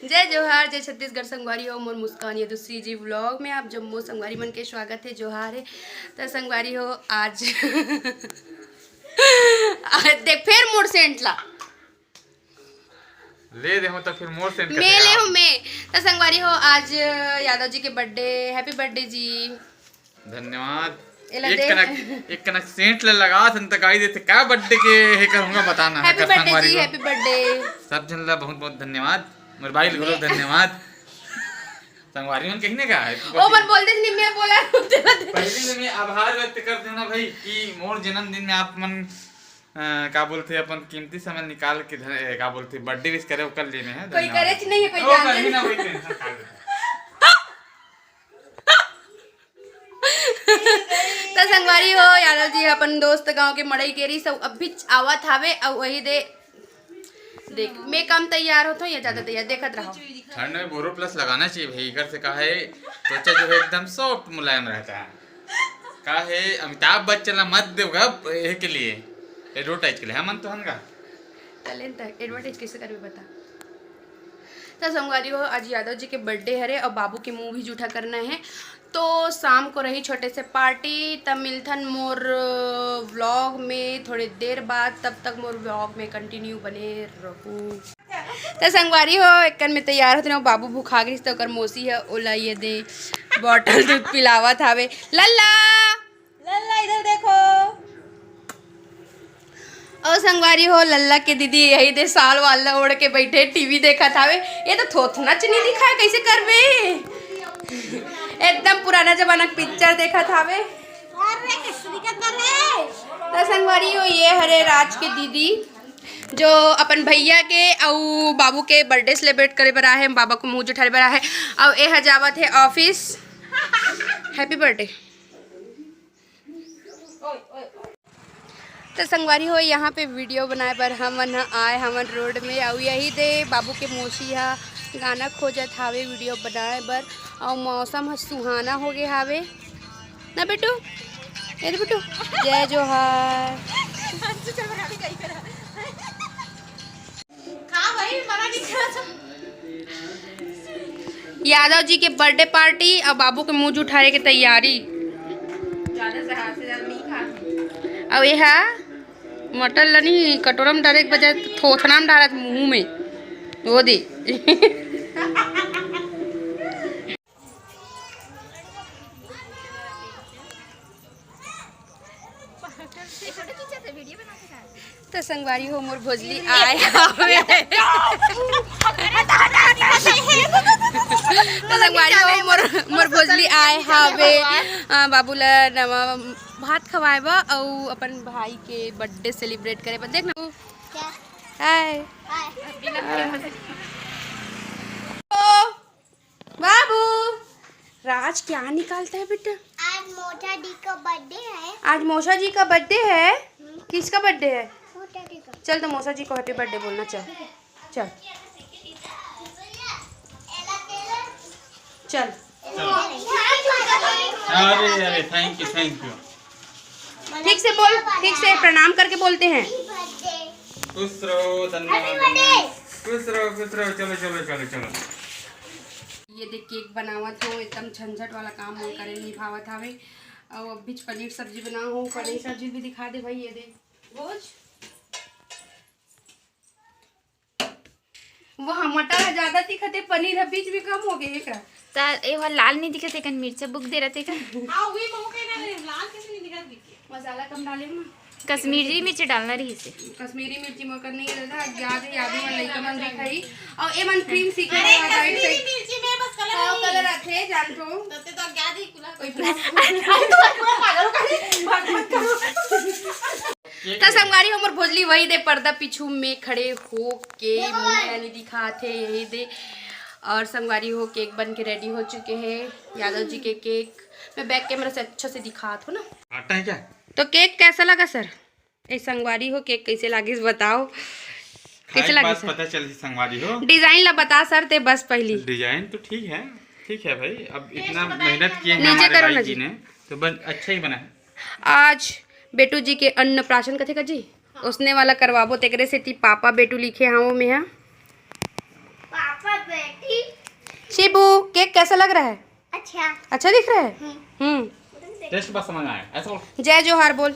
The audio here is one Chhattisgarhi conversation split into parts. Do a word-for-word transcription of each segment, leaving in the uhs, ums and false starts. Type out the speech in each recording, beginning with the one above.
जय जोहार, जय छत्तीसगढ़ संगवारी हो, मोर मुस्कान ये दूसरी जी व्लॉग में आप जम्मो संगवारी मन के स्वागत है। जोहार है। त संगवारी हो, आज देख फेर मोर सेंट ला ले दे हो तो फिर मोर सेंट मैं ले हूँ मैं। त संगवारी हो, आज यादव जी के बर्थडे, हैप्पी बर्थडे जी। धन्यवाद। एला एक दे। कनक, एक कनक सेंट ले लगा थन त गाई देते का बर्थडे के हे करूंगा बताना है हैप्पी कर बर्थडे संगवारी जी, को। Happy birthday. सब झन ला बहुत बहुत धन्यवाद। मोर भाई ल घलो धन्यवाद। संगवारी मन कहीं ने का है ओ मन बोल दे नहीं मैं बोला। पहले से मैं आभार व्यक्त कर देना भाई कि मोर जन्मदिन में आप मन अ, का बोलथे अपन कीमती समय निकाल के धन-, ए, का बोलथे बर्थडे विश करे ओकर लेने हैं कोई धन्यवाद। करे च नहीं है कोई ओ, जानते करही ना नहीं। वही टेंशन खा ले। त संगवारी हो, यादव जी अपन दोस्त गांव के मड़ई गेरी सब अभी आवत हावे। अउ वही दे देख मैं कम तैयार होत हूँ या ज्यादा तैयार देखत रहो। ठंड में बोरो प्लस लगाना चाहिए भाई, इकर से का है त्वचा जो है एकदम सॉफ्ट मुलायम रहता है। का है अमिताभ बच्चन ला मत देवगा ये के लिए एडवर्टाइज के लिए हमन तो हन का। चलें त एडवर्टाइज कैसे करबे बता। त संगवारी हो, आज यादव जी के बर्थडे हरे और बाबू के मुंह भी जूठा करना है। तो शाम को रही छोटे से पार्टी, तब मिलथन मोर व्लॉग में थोड़े देर बाद। तब तक मोर व्लॉग में कंटिन्यू बने रहू। त संगवारी हो, एक कन में तैयार होत रहो, बाबू भुखा गिस त ओकर मौसी ह ओला ये दे बॉटल दूध पिलावत हावे। लल्ला, लल्ला इधर देखो। ओ संगवारी हो, लल्ला के दीदी यही दे साल वाल ला ओढ़ के बैठे टीवी देखत हावे। ये तो थोथना च नहीं दिखाए, कैसे करबे? एकदम पुराना जमाना के पिक्चर देखत हावे। अरे, कैसे दिखत बा रे? त संगवारी हो, ये हरे राज के दीदी, जो अपन भैया के अउ बाबू के बर्थडे सेलिब्रेट करे बर आहे, बाबा को मुंह जुठारे बर आहे। अउ ए ह जावत हे ऑफिस। Happy birthday. त संगवारी हो, यहाँ पे वीडियो बनाए बर हमन ह आए हमन रोड में, अउ यही दे बाबू के मौसी ह गाना खोजत हावे वीडियो बनाए बर, अउ मौसम ह सुहाना हो गे हावे ना बेटू। ए रे बेटू, जय जोहार। यादव जी के बर्थडे पार्टी अउ बाबू के मुंह जुठारे के तैयारी। अउ ये हा मटर ल नी कटोरा में डारे के बजाय थोथना में डारत मुंह में। वो दे। तो संगवारी हो मोर भोजली आए हवे। तो संगवारी हो मोर, मोर भोजली आए हवे। अ, बाबू ला नवा भात खवाए बा अउ अपन भाई के बर्थडे सेलिब्रेट करे बा। देख ना। क्या? हाय। हाय। ओ, बाबू, राज क्या निकालता है बेटा? आज मोटा डी का बर्थडे है। आज मौसा जी का बर्थडे है। किसका बर्थडे है? मोटा डी का। चल तो मौसा जी को हैप्पी बर्थडे बोलना, चल। चल। चल। अरे, अरे, थैंक यू, थैंक यू। ठीक से बोल, ठीक से प्रणाम करके बोलते हैं। खुश रहो, धन्यवाद, धन्यवाद। खुश रहो, खुश रहो। चलो, चलो, चलो, चलो। ये देख, केक बनावत हूँ, एकदम झंझट वाला काम मन करे निभावत हवे। अउ अब बीच पनीर सब्जी बना हूँ, पनीर सब्जी भी दिखा दे भाई। ये दे भोज, वहाँ मटर ह ज्यादा दिखत हे, पनीर ह बीच में कम हो गए एकरा। त ए वाला लाल नहीं दिखत हे, कन मिर्चा बुक दे रहते का। हाँ, वही मौके ना, लाल कैसे नहीं दिखत बीच में? मसाला कम डाले ना। कश्मीरी मिर्च डालना रही से। कश्मीरी मिर्ची मोर कर नहीं रहता, अज्ञात है, याद में लइका मन भी खाई। और ए मन क्रीम सीखे अरे, हैं, कश्मीरी मिर्ची में बस कलर हाँ, नहीं। कलर आथे, जान तो। तब तो अज्ञात ही कुला। कोई पूरा पागल हो गई, बात मत करो। त संगवारी हो मोर भोजली वही दे पर्दा पीछू में खड़े हो के मुंह ला नहीं दिखात हे, यही दे। और संगवारी हो केक बन के रेडी हो चुके हैं, यादव जी के केक। मैं बैक कैमरा से अच्छा से दिखात हूँ ना। आटा है क्या? तो केक कैसा लगा सर? ए संगवारी हो केक कैसे लागिस बताओ। कैसे खाए के लागिस बाद सर? पता चलही संगवारी हो। डिजाइन ला बता सर ते बस पहली। डिजाइन तो ठीक है, ठीक है भाई। अब इतना मेहनत किए हैं नीचे हमारे करो भाई ना जी जी। ने, तो बन, अच्छा ही बना है। आज बेटू जी के अन्नप्राशन कथे का जी, उसने वाला करवाबो, तेकरे सेती पापा बेटू लिखे हवं में हा। पापा बेटू। कैसा लग रहा है? अच्छा। अच्छा दिख रहा है। हम्म। टेस्ट बस मंगाए, ऐसा बोल। जय जोहार बोल।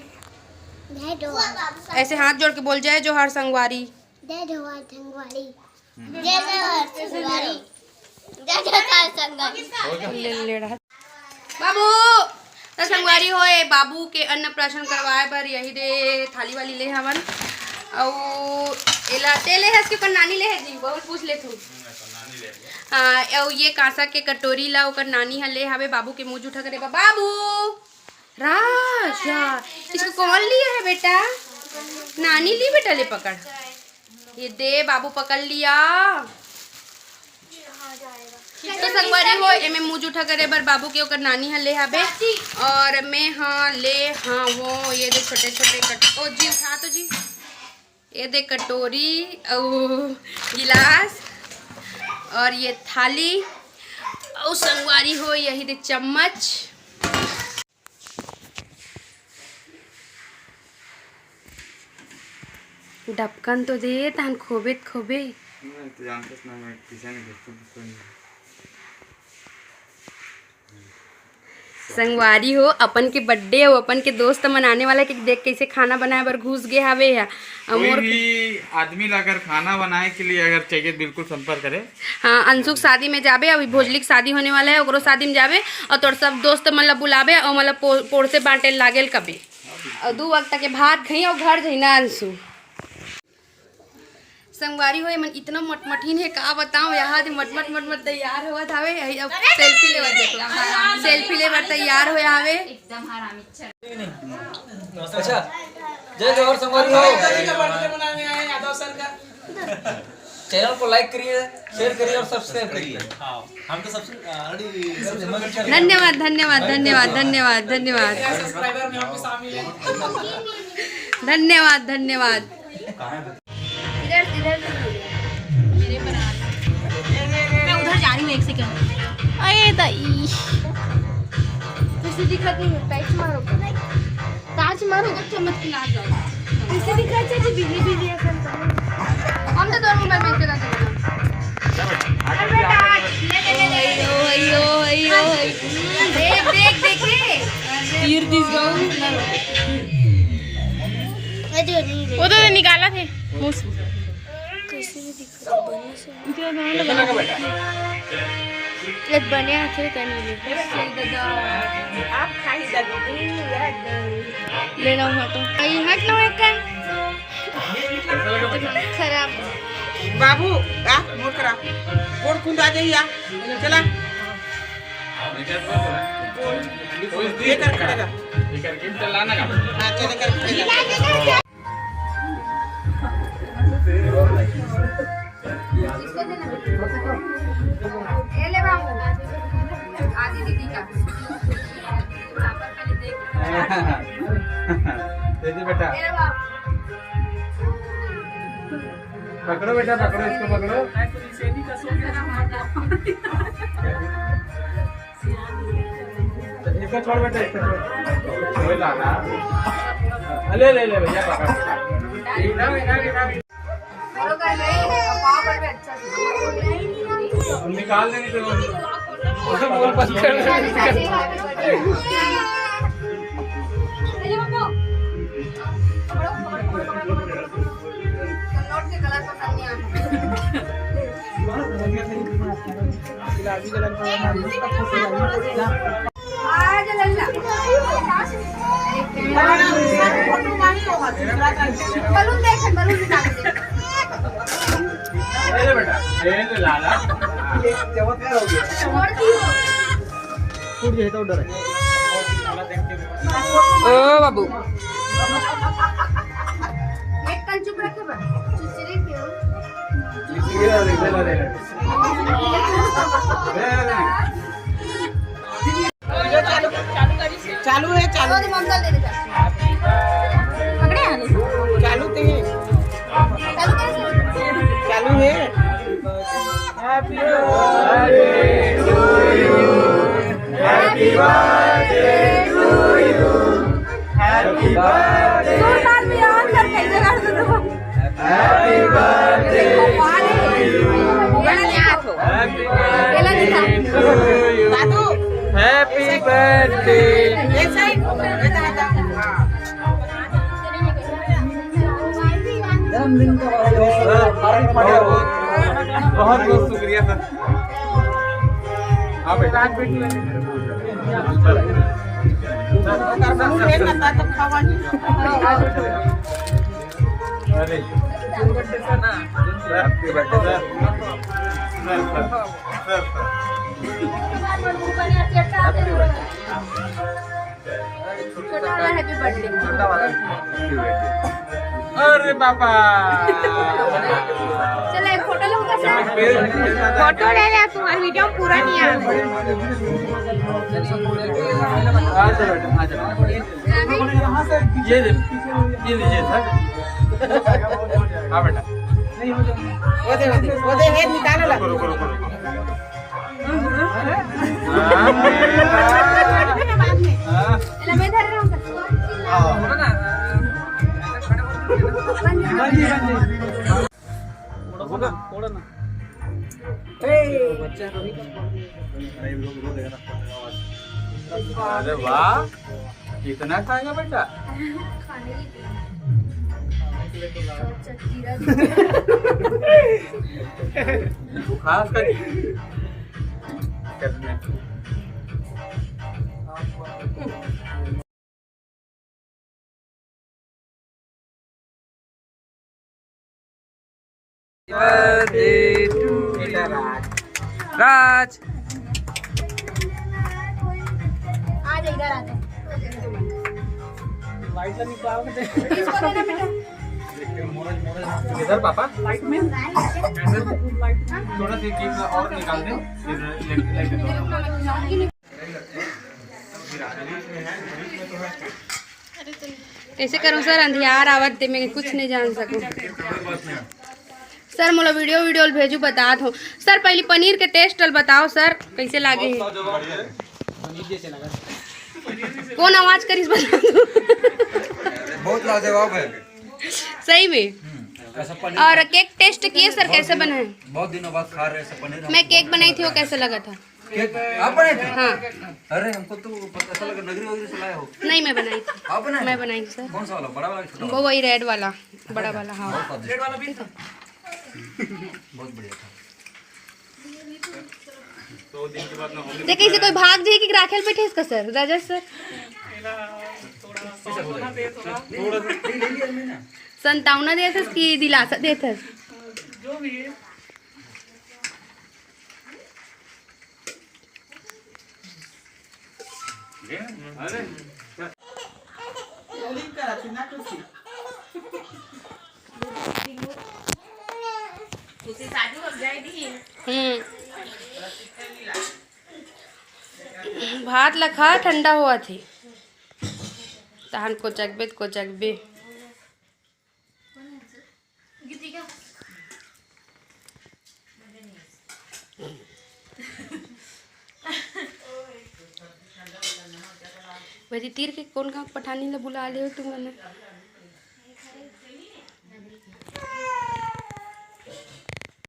जय जोहार। ऐसे हाथ जोड़ के बोल, जय जोहार संगवारी। जय जोहार संगवारी। जय जोहार संगवारी। जय जोहार संगवारी। ले, ले रहा। बाबू, त संगवारी हो, ए बाबू के अन्नप्राशन करवाए बर यही दे थाली वाली ले हवन। अउ एला ते ले हस के ओकर नानी ले हे जी, बहुत पूछ ले तू। हाँ, अउ ये कांसा के कटोरी ला ओकर नानी ह ले हवे बाबू के मुंह जूठा करे बर। बाबू, राजा, इसको कौन लिया है बेटा? नानी ली बेटा, ले पकड़। ये दे बाबू पकड़ लिया। तो संगवारी हो, एमे मुंह जूठा करे बर बाबू के ओकर नानी ह ले हाबे, और मैं ह ले हाँ वो ये दे छोटे छोटे कट, ओ जी उठा तो जी, ये दे कटोरी अउ गिलास और ये थाली अउ संगवारी हो यही दे चम्मच। डबकन तो दे, तहन खोबे त खोबे। मैं तो जानते ना, मैं किचन में घुसता, घुसता नहीं। संगवारी हो, अपन के बर्थडे अउ अपन के दोस्त मनाने वाला के देख कैसे खाना बनाए बर घुस गे हावे ह। अउ कोई मोर भी आदमी ला अगर खाना बनाए के लिए अगर चाहिए, बिल्कुल संपर्क करे। हाँ, अंशु के शादी में जाबे, अभी भोजली के शादी होने वाला है, ओकरो शादी में जाबे अउ तोर सब दोस्त मन ला बुलाबे अउ मतलब पो-, पोरसे बांटे लागेल कबे। अउ दू वक्त के भात खई अउ घर जई ना अंशु। संगवारी हो, एमन इतना मटमटीन हे, का बताओ, यहाँ दे मटमट मटमट तैयार होवत हावे। यही अब सेल्फी लेवत, देखो, सेल्फी लेवत तैयार होए हावे। एकदम हरामी। अच्छा, जय जोहार संगवारी हो। यादव सर का चैनल को लाइक करिए, शेयर करिए और सब्सक्राइब करिए। हाँ, हम तो सबसे already subscribe कर चुके हैं। धन्यवाद, धन्यवाद, धन्यवाद, धन्यवाद, धन्यवाद। सब्सक्राइबर में हम भी शामिल हैं। धन्यवाद, धन्यवाद। इधर, इधर से बोलो। मेरे पर आ रही है। मैं उधर जा रही हूँ, एक सेकंड। अरे दाई। तुझे दिखत नहीं है, टाइट मारो। टार्च मारो। चम्मच की लात जाओ। इसे दिखा चाची, बिजली, बिजली ऐसा। हम तो दोनों मोबाइल में चला जाएगा। अरे बेटा, आज, ले, ले, ले, ले, ले। अयो, अयो, अयो, अयो। देख, देख, देखे। तीर दिस गऊ। वो तो निकाला थे मुंह से। कैसे भी दिख रहा है, बढ़िया से। ये बने आखिर करनी है। आप खाई दादी, ले लो हटो। आई हट लो एक कर। खराब। बाबू, आ, मोर करा। गोड़ कुंदा जाई आ। चला। ये कर खड़ेगा। हाँ, चल, ये कर खड़ेगा। ये ले बाबू, आदि दीदी का। दे दे बेटा। ये ले बाबू। पकड़ो बेटा, पकड़ो, इसको पकड़ो। इसको छोड़ बेटा, इसको छोड़। वही लाना। ले, ले, ले भैया, पकड़। निकाल देंगे तो। आज लल्ला। बलून देख, बलून निकाल दे। ए ले बेटा, ए ले लाला। छोड़ दी हो। टूट जाए तो डर है। ओ बाबू। एक कन चुप रखे बा। चुचरे क्यों? चालू है, चालू। पकड़े हैं? चालू थे। चालू है। Happy birthday to you. Happy birthday to you. Happy birthday. दो साल में और कर कैसे कर दो। Happy birthday to you. Happy birthday to you. Happy birthday। बहुत बहुत शुक्रिया सर। हाँ बेटा। अरे, Happy birthday sir. Sir, sir, sir, sir. छोटा वाला happy birthday। छोटा वाला happy birthday। अरे बाबा। चलो, एक फोटो लूंगा सर। फोटो ले ले, तुम्हारी वीडियो में पूरा नहीं आ रहा। आ जाओ बेटा, आ जाओ। ये ले, ये लीजिए सर। हाँ बेटा। वो दे, वो दे, वो दे, ये निकालो ला। रुको, रुको, रुको, रुको। अरे वाह, कितना खाएगा बेटा? खाने की चटकीरा। बुखार का। Birthday to you। राज। आ जा, इधर आ जा। लाइट ला निकाल दे। इसको देना बेटा। इधर पापा। लाइट में। थोड़ा सी केक और निकाल दे। इधर, ले, ले, ले। कैसे करूँ सर, अंधियार आवत ते मैं कुछ नहीं जान सकूँ। सर, मोला वीडियो, वीडियो भेजू, बतात हो। सर, पहली पनीर के टेस्ट ल बताओ सर, कैसे लागे हे? कौन आवाज करिस, बता दो। बहुत लाजवाब है। सही में? हम्म, ऐसा पनीर और केक टेस्ट किए सर, कैसे बना है? बहुत दिनों बाद खा रहे हैं ऐसा पनीर। मैं केक बनाई थी, वो कैसे लगा था? केक आप बनाए थे? हाँ। अरे, हमको तो पता, ऐसा लगा नगरी वगैरह से लाए हो। नहीं, मैं बनाई थी। आप बनाए? मैं बनाई थी सर। कौन सा वाला, बड़ा वाला कि छोटा वो वाला? वही रेड वाला, बड़ा वाला, हाँ। बहुत स्वादिष्ट। रेड वाला भी था। बहुत बढ़िया था। दो दिन के बाद ना होंगे। ते कैसे कोई भाग जाए कि राखेल बैठे इसका सर, राजा सर? थोड़ा सांत्वना दे, थोड़ा। थोड़ा सा। संतावना देत हस कि दिलासा देत हस? जो भी है। हम्म। भात ला खा, ठंडा होवत हे। तहन कोचकबे त कोचकबे। भरी तीर के कोन गाँव पठानी ला बुला ले हो तुमन?